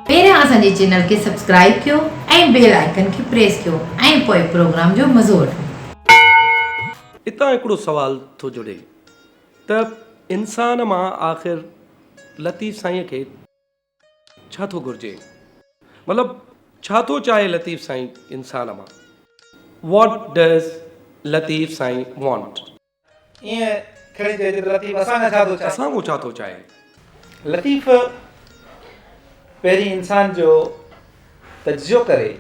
پهريان اسان جي چينل کي سبسڪرائيب ڪيو ۽ بيل آئيڪن کي پريس ڪيو ۽ پوء پروگرام جو مزو وٺو. اتان هڪڙو سوال ٿو جڙي ته انسان مان آخر لطيف سائينء کي ڇا ٿو گهرجي؟ مطلب ڇا ٿو چاهي لطيف سائين انسان مان؟ What does Latif Sain want? ائين کڻي چئجي ته لطيف اسان کان ڇا ٿو چاهي؟ اسان کان ڇا ٿو چاهي؟ لطيف پهرين انسان جو تجزيو ڪري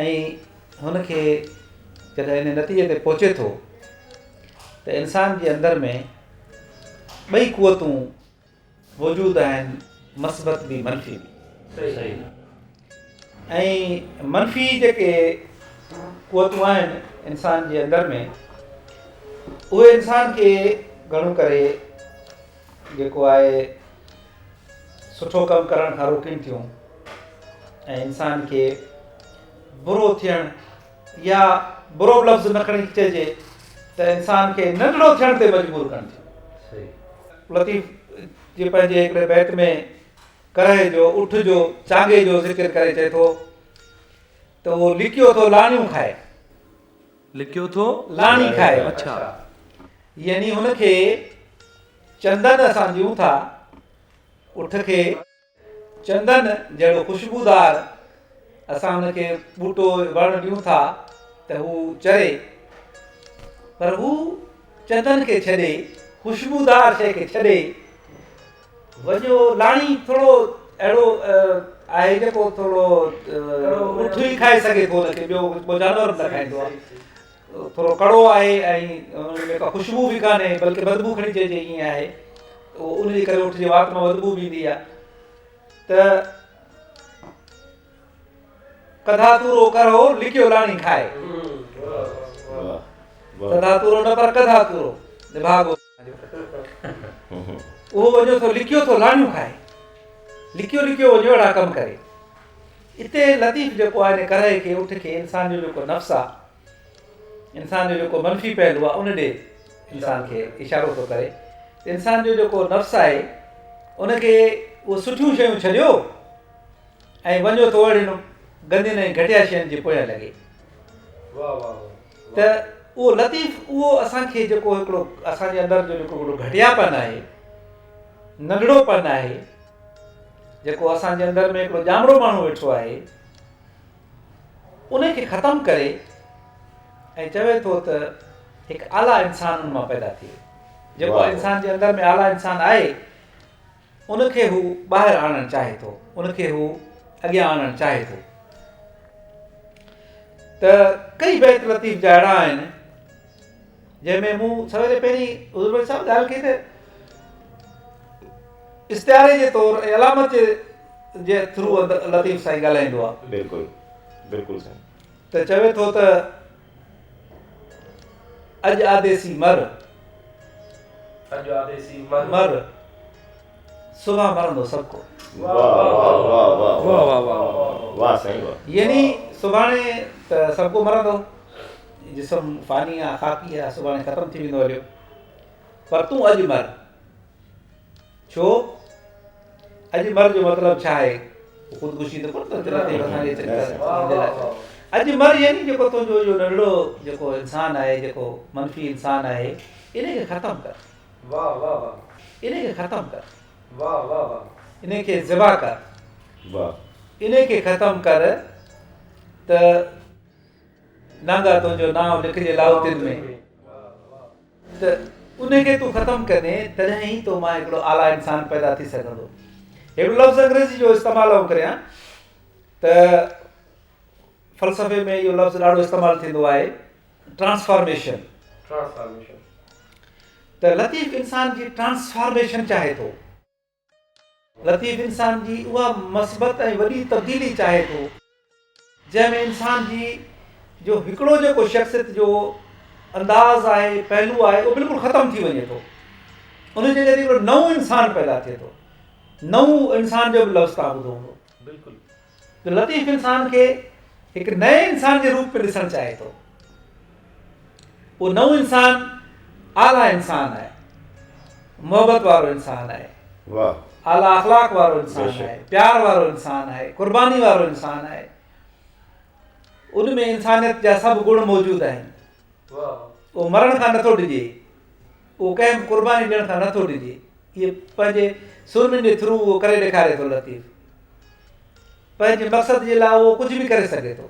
۽ هن کي جڏهن ان نتيجي تي پهچي ٿو ته انسان جي اندر ۾ ٻئي قوتون موجود آهن مثبت به منفي به ۽ منفي جيڪي قوتون آهن انسان جي اندر ۾ اهي انسان کي گهڻو ڪري جيڪو آهي سٺو ڪم ڪرڻ کان روڪين ٿيون ۽ انسان کي برو ٿيڻ يا برو به لفظ نه کڻي چئجي ته انسان کي ننڍڙو ٿيڻ تي مجبور ڪن ٿيون. لطيف جي پنهنجي هڪڙي بيت ۾ ڪرهه جو، اٺ جو، چانگي جو ذڪر ڪري چئي ٿو ته اهو لڪيو ٿو لاڻيون کائي. لڪيو ٿو لاڻي کائي. اڇا. يعني هن کي چندن اسان ڏيون ٿا، اٺ کي چندن جهڙو خوشبودار اسان ان کي ٻوٽو وڻ ڏيون ٿا ته هو چري پر هو چندن کي ڇڏي خوشبودار شيء کي ڇڏي وڃو لاڻي ٿورو اهڙو آهي جيڪو ٿورو اٺ ئي کائي سگهي ٿو ان کي ٻيو جانور به نه کائيندو آهي ٿورو ڪڙو آهي ۽ ان ۾ ڪا خوشبو به ڪانهي بلڪه بدبو کڻي چئجي ائين آهي ان جي ڪري اٺ جي وات مان بدبو به ايندي آهي ته ڪڌا تورو ڪرهو لڪيو لاڻي کائي ڪڌا تورو نه پر ڪڌا تورو نڀاڳو اهو وڃو ٿو لڪيو ٿو لاڻيون کائي لڪيو لڪيو وڃو اهڙا ڪم ڪري اتي لطيف جيڪو آهي ان ڪرهي کي اٺ کي انسان جو جيڪو نفس آهي انسان جو جيڪو منفي پهلو آهي ان ڏي انسان کي اشارو ٿو ڪري ته انسان جو جيڪو نفس آهي ان کي اهو سٺيون شيون ڇڏيو ۽ وڃو ٿو اهڙين گندين ۽ گهٽيا شين جي پويان لڳي ته اهو لطيف اهو اسان کي جيڪو هڪڙو اسان جي اندر جو جيڪو هڪڙو گهٽياپن آهي ننڍڙوپن آهي جيڪو اسان جي اندر ۾ هڪڙو ڄامڙو ماڻهو ويٺو آهي ان کي ختم ڪري ۽ چوي ٿو ته هڪ اعليٰ انسان ان مان پيدا ٿئي جيڪو انسان جي اندر ۾ اعليٰ انسان آهي ان کي هو ٻاهر آڻڻ چاهي ٿو ان کي هو اڳيان آڻڻ چاهي ٿو ته ڪئي بيت لطيف جا اهڙا آهن جنهن ۾ مون سويري پهرين حضور بخش صاحب ڳالهه ڪئي ته استعاري جي طور ۽ علامت جي جي ٿرو لطيف سائين ڳالهائيندو آهي. بلڪل بلڪل سائين. ته چوي ٿو ته اڄ آديسي مر. اڄ آديسي مر. مر سڀان مرندو سڀ ڪو. واه واه واه واه واه واه واه واه سائين واه. يعني سڀاڻي ته سڀ ڪو مرندو. جسم فاني آ خاڪي آ سڀاڻي ختم ٿي ويندو هليو پر تون اڄ مر. ڇو؟ اڄ مر جو مطلب ڇا آهي؟ خودڪشي ته ڪونه ٿو چئي لطيف اسان کي اڄ مر يعني جيڪو تنهنجو اهو ننڍڙو جيڪو انسان آهي جيڪو منفي انسان آهي ان کي ختم ڪر واه واه واه ان کي ختم ڪر واه واه واه ان کي ذبح ڪر واه ان کي ختم ڪر ته نانگا تنهنجو نانء لکجي لاهوتين ۾ ته ان کي تون ختم ڪندين تڏهن ئي تو مان هڪڙو اعليٰ انسان پيدا ٿي سگهندو. هڪڙو لفظ انگريزي جو استعمال آئون ڪريان ته فلسفي ۾ اهو لفظ ڏاڍو استعمال ٿيندو آهي ٽرانسفارميشن. ٽرانسفارميشن. ته لطيف انسان جي ٽرانسفارميشن چاهي ٿو. لطيف انسان جي اها مثبت ۽ وڏي تبديلي چاهي ٿو، جنهن ۾ انسان جي جو هڪڙو جيڪو شخصيت جو انداز آهي، پهلو آهي، اهو بلڪل ختم ٿي وڃي ٿو. ان جي جڳهه تي هڪڙو نئون انسان پيدا ٿئي ٿو. نئون انسان جو به لفظ توهان ٻڌو هوندو. بلڪل. جو لطيف انسان کي هڪ نئين انسان جي روپ ۾ ڏسڻ چاهي ٿو. اهو نئون انسان اعليٰ انسان آهي، محبت وارو انسان آهي، واهه. اعليٰ اخلاق وارو انسان بيشڪ. آهي، پيار وارو انسان آهي، قرباني وارو انسان آهي. ان ۾ انسانيت جا سڀ گڻ موجود آهن. اهو مرڻ کان نٿو ڊڄي، اهو ڪنهن به قرباني ڏيڻ کان نٿو ڊڄي. اهي پنهنجي سورمين جي ٿرو اهو ڪري ڏيکاري ٿو لطيف. پنهنجي مقصد جي لاء اهو ڪجهه به ڪري سگهي ٿو.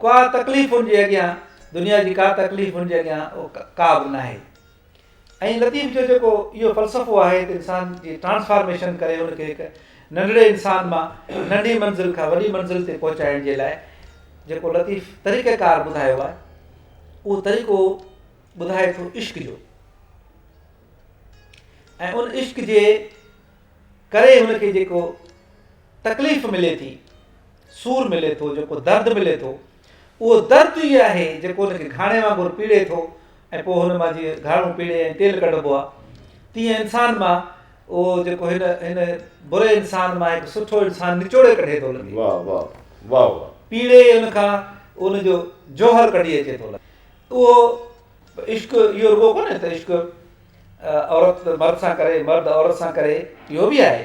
ڪا تڪليف ان جي اڳيان، دنيا جي ڪا تڪليف ان جي اڳيان ڪا به ناهي. ۽ لطيف جو جيڪو اهو فلسفو آهي ته انسان جي ٽرانسفارميشن ڪري ان کي هڪ ننڍڙي انسان مان ننڍي منزل کان وڏي منزل تي پهچائڻ جي لاء جيڪو لطيف طريقه ڪار ٻڌايو آهي اهو طريقو ٻڌائي ٿو عشق جو ۽ ان عشق جي ڪري هن کي جيڪو تڪليف ملي ٿي، سور ملي ٿو، جيڪو درد ملي ٿو، اهو درد ئي آهي جيڪو هن کي گهاڻي وانگر پيڙي ٿو ۽ پوء هن مان جيئن گهاڻو پيڙي ۽ تيل ڪڍبو آهي، تيئن انسان مان اهو جيڪو هن هن بري انسان مان هڪ سٺو انسان نچوڙي ڪڍي ٿو لڳي. واهه واهه واهه واهه. پيڙي ان کان ان جو جوهر ڪڍي اچي ٿو لڳي. اهو عشق اهو رڳو ڪونهي ته عشق عورت مرد سان ڪري، مرد عورت سان ڪري، اهو به آهي.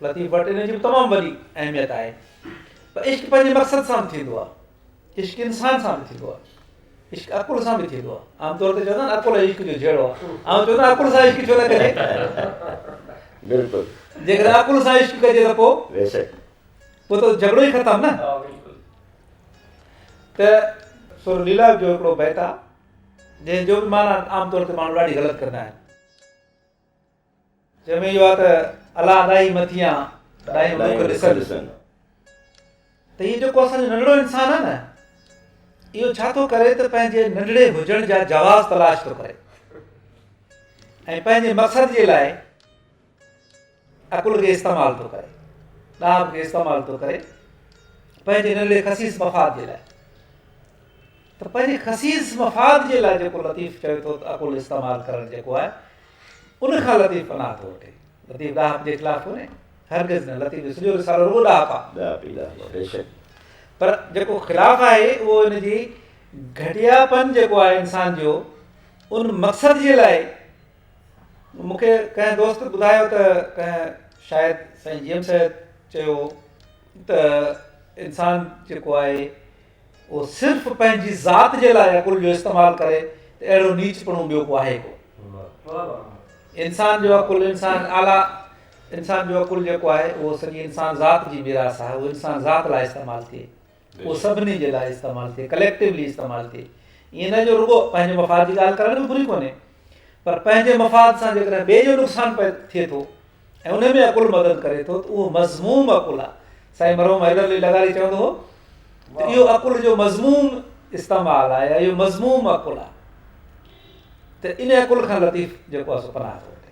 لطيف وٽ ان جي به تمام وڏي اهميت آهي. پر عشق پنهنجي مقصد سان به ٿيندو آهي. عشق انسان سان به ٿيندو آهي. عشق عقل سان به ٿيندو آهي. عام طور تي چوندا آهن عقل ۽ عشق جو جهيڙو آهي. آئون چوندو آهيان عقل سان عشق ڇو نه ڪجي؟ بلڪل. جيڪڏهن عقل سان عشق ڪجي ته پوء؟ بيشڪ. پوء ته جهڳڙو ئي ختم نه. ته سر ليلا جو هڪڙو بيت آهي جنهن جو به معنيٰ عام طور تي ماڻهو ڏاڍي غلط ڪندا آهن. جنهن ۾ اهو آهي ته الله ڏاهي مٿيان ڏاهيون ڏک ڏسن. ته هي جيڪو اسان جو ننڍڙو انسان آهي نه اهو ڇا ٿو ڪري ته پنهنجي ننڍڙي هجڻ جا جواز تلاش ٿو ڪري ۽ پنهنجي مقصد جي لاء عقل کي استعمال ٿو ڪري، ڏاهپ کي استعمال ٿو ڪري پنهنجي ننڍڙي خسيس مفاد جي لاء. ته پنهنجي خسيس مفاد جي لاء جيڪو لطيف چوي ٿو ته عقل استعمال ڪرڻ جيڪو آهي ان کان لطيف پناهه ٿو وٺي. لطيف ڏاهپ جي خلاف ڪونهي، هرگز نه. لطيف جو سڄو رسالو رڳو ڏاهپ آهي. ڏاهپ ئي ڏاهپ آهي، بيشڪ. پر جيڪو خلاف آهي اهو ان جي گهٽياپن جيڪو آهي انسان جو ان مقصد جي لاء مون کي ڪنهن دوست ٻڌايو ته ڪنهن شايد سائين جي ايم سيد چيو ته انسان جيڪو آهي اهو صرف پنهنجي ذات جي لاء عقل جو استعمال ڪري ته اهڙو نيچ پڻو ٻيو ڪو آهي ڪو. انسان جو عقل انسان اعليٰ انسان جو عقل جيڪو آهي اهو سڄي انسان ذات جي ميراث آهي اهو انسان ذات لاء استعمال ٿئي. اهو سڀني جي لاء استعمال ٿئي، ڪليڪٽيولي استعمال ٿئي. ائين نه جو رڳو پنهنجي مفاد جي ڳالهه ڪرڻ به بري ڪونهي، پر پنهنجي مفاد سان جيڪڏهن ٻئي جو نقصان ٿئي ٿو ۽ ان ۾ عقل مدد ڪري ٿو ته اهو مذموم عقل آهي. سائين مرحوم حيدر علي لغاري چوندو هو ته اهو عقل جو مذموم استعمال آهي يا اهو مذموم عقل آهي ته ان عقل کان لطيف جيڪو آهي سو پناهه ٿو وٺي.